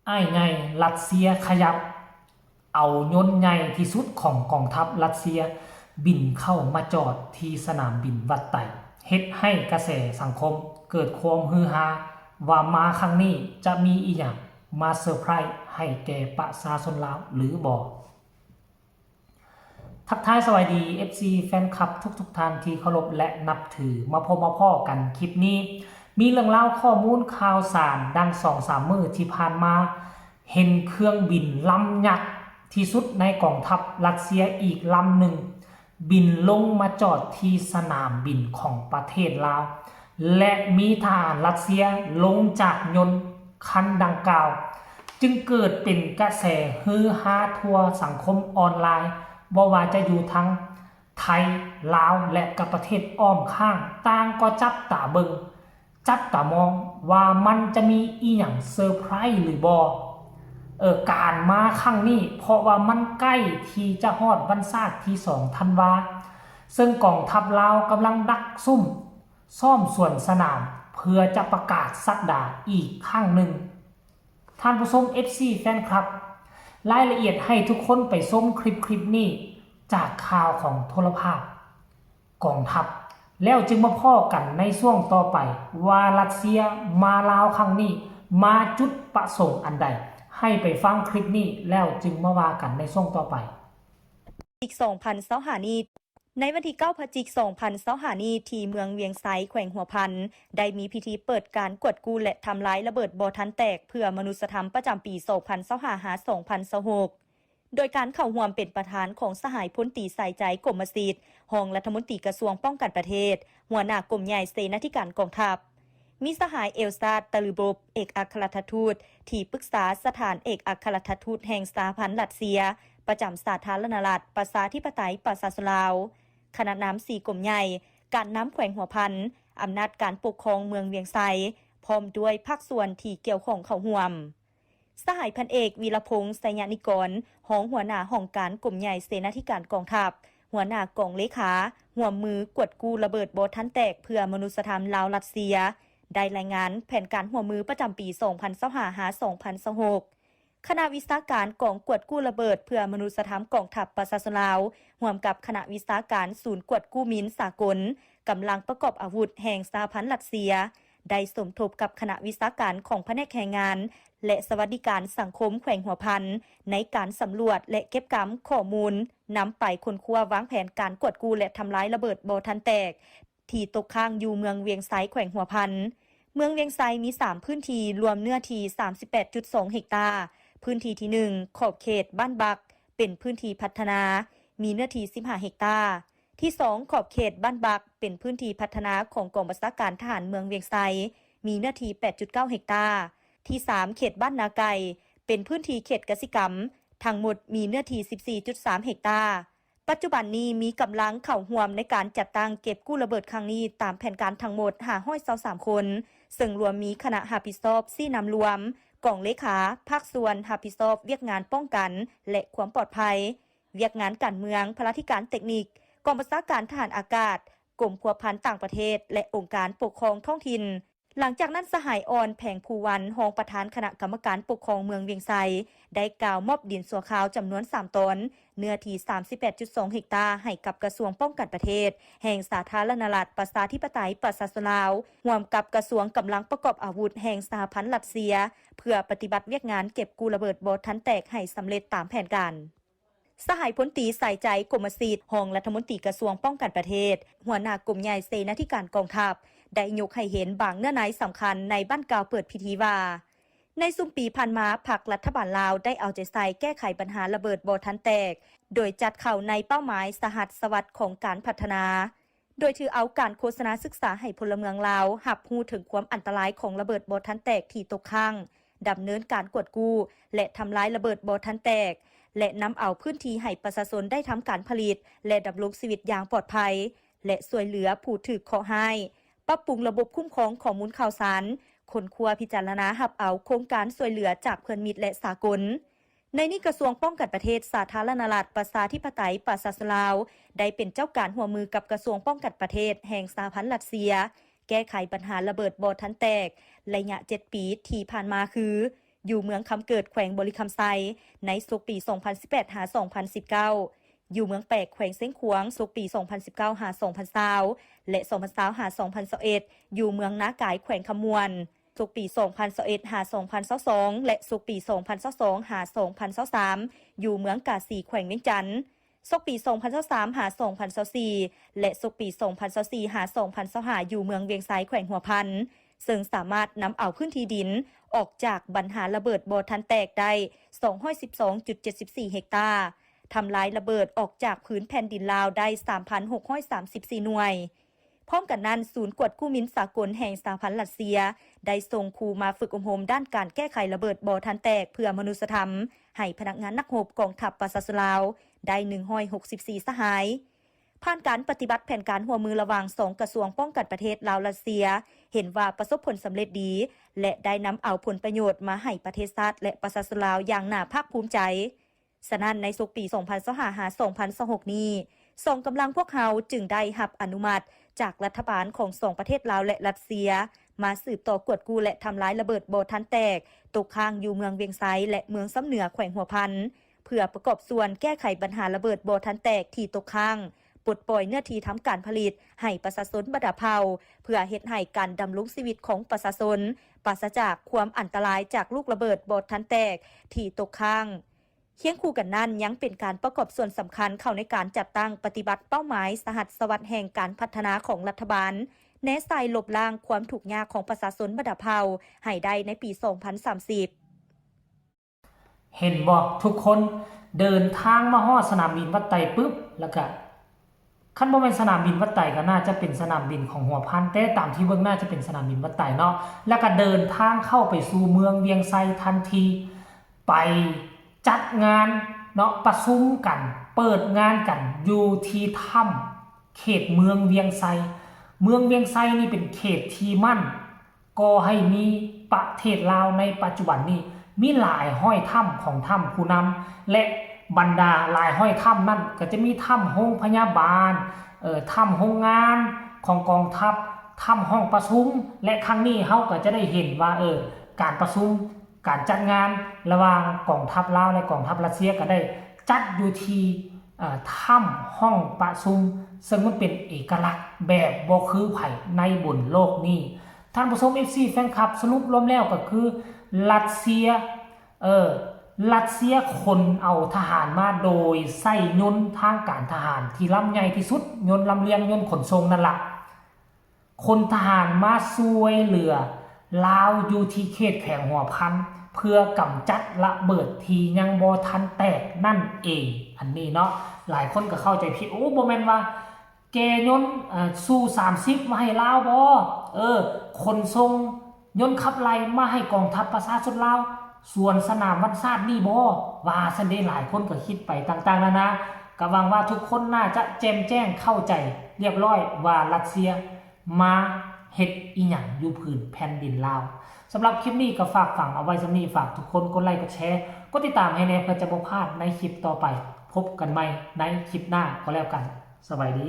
ອ້າຍໃຫຍ່ຣັດເຊຍຂະຫຍັບເອົາຍົນໃຫຍ່ທີ່ສຸດຂອງກອງທັບຣັດເຊຍບິນເຂົ້າມາຈອດທີ່ສະໜາມບິນວັດໄຕ, ເຮັດໃຫ້ກະແສສັງຄົມເກີດຄວາມຮືຮາວ່າມາຄັ້ງນີ້ຈະມີອີ່ຫຍັງມາເຊີໄພຣສ໌ໃຫ້ແກ່ປະຊາຊົນລາວຫຼືບໍ່. ທັກທາຍສະບາຍດີ ເອັຟຊີ ແຟນຄລັບທຸກໆທ່ານທີ່ເຄົາລົບ ແລະ ນັບຖື. ມາພົບມາພໍ້ກັນຄລິບນີ້ ມີເລື່ອງລາວຂໍ້ມູນຂ່າວສານດັ່ງສອງສາມມື້ທີ່ຜ່ານມາ, ເຫັນເຄື່ອງບິນລຳຍັກທີ່ສຸດໃນກອງທັບຣັດເຊຍອີກລຳໜຶ່ງ ບິນລົງມາຈອດທີ່ສະໜາມບິນຂອງປະເທດລາວ ແລະ ມີທະຫານຣັດເຊຍລົງຈາກຍົນຄັນດັ່ງກ່າວ, ຈຶ່ງເກີດເປັນກະແສຮືຮາທົ່ວສັງຄົມອອນລາຍ, ບໍ່ວ່າຈະຢູ່ທັງໄທ, ລາວ ແລະ ກັບປະເທດອ້ອມຂ້າງ, ຕ່າງກໍຈັບຕາເບິ່ງ, ຈັບຕາມອງວ່າມັນຈະມີອີ່ຫຍັງເຊີໄພຣສ໌ຫຼືບໍ່. ເອີ, ການມາຄັ້ງນີ້ ເພາະວ່າມັນໃກ້ທີ່ຈະຮອດວັນຊາດທີສອງທັນວາ, ເຊິ່ງກອງທັບລາວກຳລັງດັກສຸມ ຊ້ອມສວນສະໜາມເພື່ອຈະປະກາດສັກດາອີກຄັ້ງໜຶ່ງ. ທ່ານຜູ້ຊົມ ເອັຟຊີ ແຟນຄລັບ, ລາຍລະອຽດໃຫ້ທຸກຄົນໄປຊົມຄລິບຄລິບນີ້ຈາກຂ່າວຂອງໂທລະພາບກອງທັບ, ແລ້ວຈຶ່ງມາພໍ້ກັນໃນຊ່ວງຕໍ່ໄປວ່າຣັດເຊຍມາລາວຄັ້ງນີ້ມາຈຸດປະສົງອັນໃດ. ໃຫ້ໄປຟັງຄລິບນີ້ແລ້ວຈຶ່ງມາວ່າກັນໃນຊ່ວງຕໍ່ໄປ. ອີກສອງພັນຊາວຫ້ານີ້ ໃນວັນທີເກົ້າ ພະຈິກ ສອງພັນຊາວຫ້ານີ້ ທີ່ເມືອງວຽງໄຊ ແຂວງຫົວພັນ ໄດ້ມີພິທີເປີດການກວດກູ້ ແລະ ທຳລາຍລະເບີດບໍ່ທັນແຕກເພື່ອມະນຸດສະທຳ ປະຈຳປີ ສອງພັນຊາວຫ້າ ຫາ ສອງພັນຊາວຫົກ ໂດຍການເຂົ້າຮ່ວມເປັນປະທານຂອງສະຫາຍ ພົນຕີ ສາຍໃຈ ກົມມະສິດ ຮອງລັດຖະມົນຕີກະຊວງປ້ອງກັນປະເທດ, ຫົວໜ້າກົມໃຫຍ່ເສນາທິການກອງທັບ. ມີສະຫາຍ ເອລຊາດ ຕະລືບົບ ເອກອັກຄະລັດຖະທູດ ທີ່ປຶກສາສະຖານເອກອັກຄະລັດຖະທູດແຫ່ງສະຫະພັນຣັດເຊຍ ປະຈຳສາທາລະນະລັດ ປະຊາທິປະໄຕ ປະຊາຊົນລາວ, ຄະນະນຳສີ່ກົມໃຫຍ່, ການນຳແຂວງຫົວພັນ, ອຳນາດການປົກຄອງເມືອງວຽງໄຊ ພ້ອມດ້ວຍພາກສ່ວນທີ່ກ່ຽວຂ້ອງເຂົ້າຮ່ວມ. ສະຫາຍພັນເອກ ວີລະພົງ ໄຊຍະນິກອນ ຮອງຫົວໜ້າຫ້ອງການກົມໃຫຍ່ເສນາທິການກອງທັບ, ຫົວໜ້າກອງເລຂາ ຮ່ວມມືກວດກູ້ລະເບີດບໍ່ທັນແຕກເພື່ອມະນຸດສະທຳລາວ-ຣັດເຊຍ ໄດ້ລາຍງານແຜນການຮ່ວມມືປະຈຳປີ ສອງພັນຊາວຫ້າ ຫາ ສອງພັນຊາວຫົກ. ຄະນະວິຊາການກອງກວດກູ້ລະເບີດເພື່ອມະນຸດສະທຳກອງທັບປະຊາຊົນລາວ ຮ່ວມກັບຄະນະວິຊາການສູນກວດກູ້ມິນສາກົນ, ກຳລັງປະກອບອາວຸດແຫ່ງສະຫະພັນຣັດເຊຍ ໄດ້ສົມທົບກັບຄະນະວິຊາການຂອງພະແນກແຮງງານ ແລະ ສະຫວັດດີການສັງຄົມແຂວງຫົວພັນ ໃນການສຳຫຼວດ ແລະ ເກັບກຳຂໍ້ມູນ, ນຳໄປຄົ້ນຄວ້າວາງແຜນການກວດກູ້ ແລະ ທຳລາຍລະເບີດບໍ່ທັນແຕກ ທີ່ຕົກຄ້າງຢູ່ເມືອງວຽງໄຊ ແຂວງຫົວພັນ. ເມືອງວຽງໄຊມີສາມພື້ນທີ່ ລວມເນື້ອທີ່ສາມສິບແປດຈຸດສອງເຮັກຕາ. ພື້ນທີ່ທີໜຶ່ງ ຂອບເຂດບ້ານບັກ ເປັນພື້ນທີ່ພັດທະນາ ມີເນື້ອທີ່ສິບຫ້າເຮັກຕາ. ທີສອງ ຂອບເຂດບ້ານບັກ ເປັນພື້ນທີ່ພັດທະນາຂອງກອງບັນຊາການທະຫານເມືອງວຽງໄຊ ມີເນື້ອທີ່ແປດຈຸດເກົ້າເຮັກຕາ. ທີສາມ ເຂດບ້ານນາໄກ່ ເປັນພື້ນທີ່ເຂດກະສິກຳ ທັງໝົດມີເນື້ອທີ່ສິບສີ່ຈຸດສາມເຮັກຕາ. ປັດຈຸບັນນີ້ມີກຳລັງເຂົ້າຮ່ວມໃນການຈັດຕັ້ງເກັບກູ້ລະເບີດຄັ້ງນີ້ຕາມແຜນການທັງໝົດຫ້າຮ້ອຍຊາວສາມຄົນ, ເຊິ່ງລວມມີຄະນະຮັບຜິດຊອບຊີ້ນຳລວມ, ກອງເລຂາ, ພາກສ່ວນຮັບຜິດຊອບວຽກງານປ້ອງກັນ ແລະ ຄວາມປອດໄພ, ວຽກງານການເມືອງ, ພະລາທິການເຕັກນິກ, ກອງບັນຊາການທະຫານອາກາດ, ກົມພົວພັນຕ່າງປະເທດ ແລະ ອົງການປົກຄອງທ້ອງຖິ່ນ. ຫຼັງຈາກນັ້ນ ສະຫາຍ ອ່ອນ ແພງພູວັນ ຮອງປະທານຄະນະກຳມະການປົກຄອງເມືອງວຽງໄຊ ໄດ້ກ່າວມອບດິນຊົ່ວຄາວຈຳນວນສາມຕອນ, ເນື້ອທີ່ສາມສິບແປດຈຸດສອງເຮັກຕາ ໃຫ້ກັບກະຊວງປ້ອງກັນປະເທດ ແຫ່ງສາທາລະນະລັດ ປະຊາທິປະໄຕ ປະຊາຊົນລາວ ຮ່ວມກັບກະຊວງກຳລັງປະກອບອາວຸດແຫ່ງສະຫະພັນຣັດເຊຍ ເພື່ອປະຕິບັດວຽກງານເກັບກູ້ລະເບີດບໍ່ທັນແຕກໃຫ້ສຳເລັດຕາມແຜນການ. ສະຫາຍ ພົນຕີ ສາຍໃຈ ກົມມະສິດ ຮອງລັດຖະມົນຕີກະຊວງປ້ອງກັນປະເທດ, ຫົວໜ້າກົມໃຫຍ່ເສນາທິການກອງທັບ ໄດ້ຍົກໃຫ້ເຫັນບາງເນື້ອໃນສຳຄັນໃນບັ້ນກ່າວເປີດພິທີວ່າ, ໃນຊຸມປີຜ່ານມາ, ພັກລັດຖະບານລາວໄດ້ເອົາໃຈໃສ່ແກ້ໄຂບັນຫາລະເບີດບໍ່ທັນແຕກ, ໂດຍຈັດເຂົ້າໃນເປົ້າໝາຍສະຫັດສະຫວັດຂອງການພັດທະນາ. ໂດຍຖືເອົາການໂຄສະນາສຶກສາໃຫ້ພົນລະເມືອງລາວຮັບຮູ້ເຖິງຄວາມອັນຕະລາຍຂອງລະເບີດບໍ່ທັນແຕກທີ່ຕົກຄ້າງ, ດຳເນີນການກວດກູ້ ແລະ ທຳລາຍລະເບີດບໍ່ທັນແຕກ ແລະ ນຳເອົາພື້ນທີ່ໃຫ້ປະຊາຊົນໄດ້ທຳການຜະລິດ ແລະ ດຳລົງຊີວິດຢ່າງປອດໄພ ແລະ ຊ່ວຍເຫຼືອຜູ້ຖືກເຄາະຮ້າຍ, ປັບປຸງລະບົບຄຸ້ມຄອງຂໍ້ມູນຂ່າວສານ, ຄົ້ນຄວ້າພິຈາລະນາຮັບເອົາໂຄງການຊ່ວຍເຫຼືອຈາກເພື່ອນມິດ ແລະ ສາກົນ. ໃນນີ້ກະຊວງປ້ອງກັນປະເທດ ສາທາລະນະລັດ ປະຊາທິປະໄຕ ປະຊາຊົນລາວ ໄດ້ເປັນເຈົ້າການຮ່ວມມືກັບກະຊວງປ້ອງກັນປະເທດແຫ່ງສະຫະພັນຣັດເຊຍ ແກ້ໄຂບັນຫາລະເບີດບໍ່ທັນແຕກ ໄລຍະເຈັດປີທີ່ຜ່ານມາຄື ຢູ່ເມືອງຄຳເກີດ ແຂວງບໍລິຄຳໄຊ ໃນສົກປີສອງພັນສິບແປດຫາສອງພັນສິບເກົ້າ, ຢູ່ເມືອງແປກ ແຂວງຊຽງຂວາງ ສົກປີສອງພັນສິບເກົ້າຫາສອງພັນຊາວ ແລະ ສອງພັນຊາວຫາສອງພັນຊາວເອັດ ຢູ່ເມືອງນາກາຍ ແຂວງຄຳມ່ວນ, ສົກປີສອງພັນຊາວເອັດຫາສອງພັນຊາວສອງ ແລະ ສົກປີສອງພັນຊາວສອງຫາສອງພັນຊາວສາມ ຢູ່ເມືອງກາສີ ແຂວງວຽງຈັນ, ສົກປີສອງພັນຊາວສາມຫາສອງພັນຊາວສີ່ ແລະ ສົກປີສອງພັນຊາວສີ່ຫາສອງພັນຊາວຫ້າ ຢູ່ເມືອງວຽງໄຊ ແຂວງຫົວພັນ, ເຊິ່ງສາມາດນຳເອົາພື້ນທີ່ດິນອອກຈາກບັນຫາລະເບີດບໍ່ທັນແຕກໄດ້ສອງຮ້ອຍສິບສອງຈຸດເຈັດສິບສີ່ເຮັກຕາ, ທຳລາຍລະເບີດອອກຈາກພື້ນແຜ່ນດິນລາວໄດ້ສາມພັນຫົກຮ້ອຍສາມສິບສີ່ໜ່ວຍ. ພ້ອມກັນນັ້ນ, ສູນກວດກູ້ໝິ່ນສາກົນແຫ່ງສະຫະພັນຣັດເຊຍ ໄດ້ສົ່ງຄູມາຝຶກອົບຮົມດ້ານການແກ້ໄຂລະເບີດບໍ່ທັນແຕກເພື່ອມະນຸດສະທຳ ໃຫ້ພະນັກງານນັກຮົບກອງທັບປະຊາຊົນລາວໄດ້ໜຶ່ງຮ້ອຍຫົກສິບສີ່ສະຫາຍ. ຜ່ານການປະຕິບັດແຜນການຮ່ວມມືລະຫວ່າງສອງກະຊວງປ້ອງກັນປະເທດລາວ-ຣັດເຊຍ, ເຫັນວ່າປະສົບຜົນສຳເລັດດີ ແລະ ໄດ້ນຳເອົາຜົນປະໂຫຍດມາໃຫ້ປະເທດຊາດ ແລະ ປະຊາຊົນລາວຢ່າງໜ້າພາກພູມໃຈ. ສະນັ້ນ, ໃນສົກປີສອງພັນຊາວຫ້າຫາສອງພັນຊາວຫົກນີ້, ສອງກຳລັງພວກເຮົາຈຶ່ງໄດ້ຮັບອະນຸມັດຈາກລັດຖະບານຂອງສອງປະເທດລາວ ແລະ ຣັດເຊຍ ມາສືບຕໍ່ກວດກູ້ ແລະ ທຳລາຍລະເບີດບໍ່ທັນແຕກຕົກຄ້າງຢູ່ເມືອງວຽງໄຊ ແລະ ເມືອງຊຳເໜືອ ແຂວງຫົວພັນ ເພື່ອປະກອບສ່ວນແກ້ໄຂບັນຫາລະເບີດບໍ່ທັນແຕກທີ່ຕົກຄ້າງ, ປົດປ່ອຍເນື້ອທີ່ທຳການຜະລິດໃຫ້ປະຊາຊົນບັນດາເຜົ່າ ເພື່ອເຮັດໃຫ້ການດຳລົງຊີວິດຂອງປະຊາຊົນປາສະຈາກຄວາມອັນຕະລາຍຈາກລູກລະເບີດບໍ່ທັນແຕກທີ່ຕົກຄ້າງ. ຄຽງຄູ່ກັນນັ້ນ, ຍັງເປັນການປະກອບສ່ວນສຳຄັນເຂົ້າໃນການຈັດຕັ້ງປະຕິບັດເປົ້າໝາຍສະຫັດສະຫວັດແຫ່ງການພັດທະນາຂອງລັດຖະບານ, ແນໃສ່ລົບລ້າງຄວາມທຸກຍາກຂອງປະຊາຊົນບັນດາເຜົ່າໃຫ້ໄດ້ໃນປີສອງພັນສາມສິບ. ເຫັນບໍ່ທຸກຄົນ, ເດີນທາງມາຮອດສະໜາມບິນວັດໄຕປຶບ ແລ້ວກະ ຄັນບໍ່ແມ່ນສະໜາມບິນວັດໄຕ ກໍໜ້າຈະເປັນສະໜາມບິນຂອງຫົວພັນ, ແຕ່ຕາມທີ່ເບິ່ງໜ້າຈະເປັນສະໜາມບິນວັດໄຕເນາະ, ແລ້ວກໍເດີນທາງເຂົ້າໄປສູ່ເມືອງວຽງໄຊທັນທີ, ໄປຈັດງານເນາະ, ປະຊຸມກັນ, ເປີດງານກັນຢູ່ທີ່ຖ້ຳເຂດເມືອງວຽງໄຊ. ເມືອງວຽງໄຊນີ້ເປັນເຂດທີ່ໝັ້ນ ກໍ່ໃຫ້ມີປະເທດລາວໃນປັດຈຸບັນນີ້ ມີຫຼາຍຮ້ອຍຖ້ຳຂອງທ່ານຜູ້ນຳ ແລະ ບັນດາຫຼາຍຮ້ອຍຖ້ຳນັ້ນ ກໍຈະມີຖ້ຳໂຮງພະຍາບານ, ເອີ ຖ້ຳໂຮງງານຂອງກອງທັບ, ຖ້ຳຫ້ອງປະຊຸມ ແລະ ຄັ້ງນີ້ເຮົາກໍຈະໄດ້ເຫັນວ່າ ເອີ ການປະຊຸມ, ການຈັດງານລະຫວ່າງກອງທັບລາວ ແລະ ກອງທັບຣັດເຊຍ ກໍໄດ້ຈັດຢູ່ທີ່ ເອີ ຖ້ຳຫ້ອງປະຊຸມ, ເຊິ່ງມັນເປັນເອກະລັກແບບບໍ່ຄືໃຜໃນບົນໂລກນີ້. ທ່ານຜູ້ຊົມ ເອັຟຊີ ແຟນຄລັບ, ສະຫຼຸບລວມແລ້ວກໍຄືຣັດເຊຍ, ເອີ, ຣັດເຊຍຂົນເອົາທະຫານມາໂດຍໃຊ້ຍົນທາງການທະຫານທີ່ລຳໃຫຍ່ທີ່ສຸດ, ຍົນລຳລຽງ, ຍົນຂົນສົ່ງນັ້ນລະ. ຂົນທະຫານມາຊ່ວຍເຫຼືອລາວຢູ່ທີ່ເຂດແຂວງຫົວພັນ ເພື່ອກຳຈັດລະເບີດທີ່ຍັງບໍ່ທັນແຕກນັ້ນເອງ. ອັນນີ້ເນາະ, ຫຼາຍຄົນກໍເຂົ້າໃຈຜິດ, ໂອ້ ບໍ່ແມ່ນວ່າແກ່ຍົນ ເອີ ຊູສາມສິບມາໃຫ້ລາວບໍ? ເອີ ຂົນສົ່ງຍົນຂັບໄລ່ມາໃຫ້ກອງທັບປະຊາຊົນລາວ ສວນສະໜາມວັນຊາດນີ້ບໍ? ວ່າຊັ້ນເດ. ຫຼາຍຄົນກໍຄິດໄປຕ່າງໆນານາ, ກໍຫວັງວ່າທຸກຄົນໜ້າຈະແຈ່ມແຈ້ງເຂົ້າໃຈລຽບລ້ອຍວ່າຣັດເຊຍ ມາເຮັດອີ່ຫຍັງຢູ່ພື້ນແຜ່ນດິນລາວ. ສຳລັບຄລິບນີ້ກໍຝາກຝັງເອົາໄວ້ສ່ຳນີ້, ຝາກທຸກຄົນກົດໄລກ໌ ກົດແຊ ກົດຕິດຕາມໃຫ້ແດ່ ເພື່ອຈະບໍ່ພາດໃນຄລິບຕໍ່ໄປ. ພົບກັນໃໝ່ໃນຄລິບໜ້າກໍແລ້ວກັນ. ສະບາຍດີ.